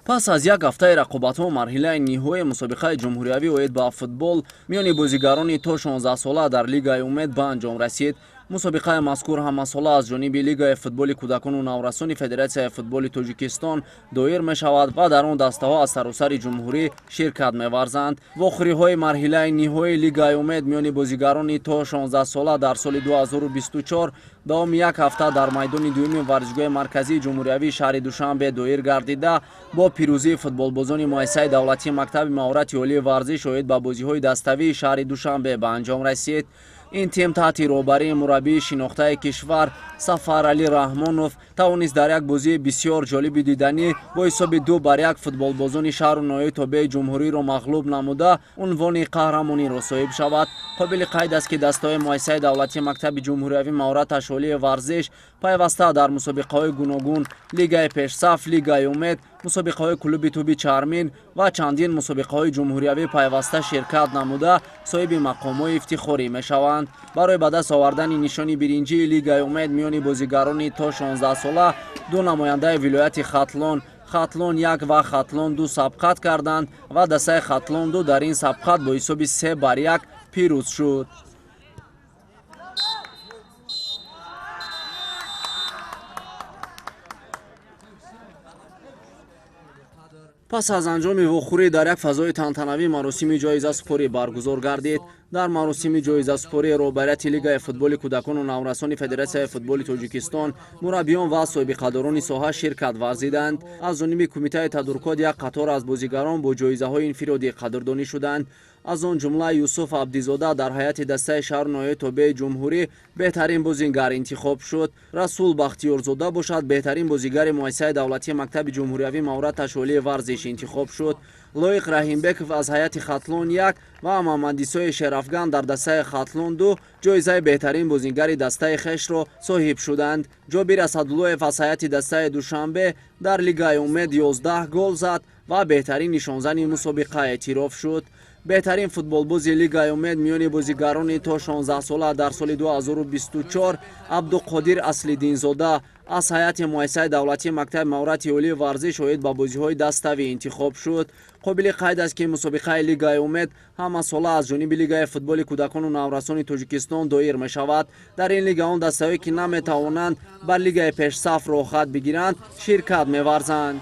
Пас аз як ҳафтаи рақобатҳо марҳилаи ниҳоии мусобиқаи ҷумҳуриявӣ оид ба футбол миёни бозигарони то 16-сола дар Лигаи Умед ба анҷом расид. Мусобиқаи мазкур ҳамасола аз ҷониби Лигаи футболи кӯдакону наврасони Федератсияи футболи Тоҷикистон доир мешавад ва дар он дастаҳо аз саросари ҷумҳурӣ ширкат меварзанд. Вохӯриҳои марҳилаи ниҳоии Лигаи Умед миёни бозигарони то 16-сола дар соли 2024 давоми як ҳафта дар майдони дуюми варзишгоҳи марказии ҷумҳуриявии шаҳри Душанбе доир гардида, бо пирӯзии футболбозони муассисаи давлатии мактаби маҳорати олии варзиш оид ба бозиҳои daставии шаҳри Душанбе ба анҷом расид. Ин тим таҳти роҳбарии мураббии шинохтаи кишвар Сафаралӣ Раҳмонов тавонист дар як бозии бисёр ҷолиби диданӣ бо ҳисоби 2-1 футболбозони шаҳру ноҳияи тобеи ҷумҳуриро мағлуб намуда, унвони қаҳрамониро соҳиб шавад. Қобили қайд аст, ки дастаҳои муассисаи давлатии мактаби ҷумҳуриявии маҳораташ олии варзиш пайваста дар мусобиқаҳои гуногун: Лигаи пешсаф, Лигаи Умед, мусобиқаҳои клуби тӯби чармин ва чандин мусобиқаҳои ҷумҳуриявӣ пайваста ширкат намуда, соҳиби мақомҳои ифтихорӣ мешаванд. Барои ба даст овардани нишони биринҷии Лигаи Умед миёни бозигарони то 16-сола ду намояндаи вилояти Хатлон, Хатлон 1 ва Хатлон 2, сабқат карданд ва дастаи Хатлон 2 дар ин сабқат бо ҳисоби 3-1 пирӯз шуд. Пас аз анҷоми вохӯрӣ дар як фазои тантанавӣ маросими ҷоизасупорӣ баргузор гардид. Дар маросими ҷоизасупорӣ роҳбарияти Лигаи футболи кӯдакону наврасони Федератсияи футболи Тоҷикистон, мураббиён ва соҳибиқадорони соҳа ширкат варзиданд. Аз ҷониби кумитаи тадорукот як қатор аз бозигарон бо ҷоизаҳои инфиродӣ қадрдонӣ шуданд. Аз он ҷумла Юсуф Абдизода дар ҳайати дастаи шаҳру ноҳияи тобеи ҷумҳурӣ беҳтарин бозингар интихоб шуд. Расул Бахтиёрзода бошад, беҳтарин бозигари муассисаи давлатии мактаби ҷумҳуриявии маҳораташ олии варзиш интихоб шуд. Лоиқ Раҳимбеков аз ҳайати Хатлон 1 ва Муҳаммадисои Шерафган дар дастаи Хатлон 2 ҷоизаи беҳтарин бозингари дастаи хешро соҳиб шуданд. Ҷобир Асадуллоев аз ҳайати дастаи Душанбе дар Лигаи Умед 11 гол зад ва беҳтарин нишонзани мусобиқа эътироф шуд. Беҳтарин футболбози Лигаи Умед миёни бозигарони то 16-сола дар соли 2024 Абдуқодир Аслиддинзода аз ҳайати муассисаи давлатии мактаби маҳорати олии варзиш оид ба бозиҳои даставӣ интихоб шуд. Қобили қайд аст, ки мусобиқаи Лигаи Умед ҳамасола аз ҷониби Лигаи футболи кӯдакону наврасони Тоҷикистон доир мешавад. Дар ин лига он дастаҳое, ки наметавонанд ба лигаи пешсаф роҳхат бигиранд, ширкат меварзанд.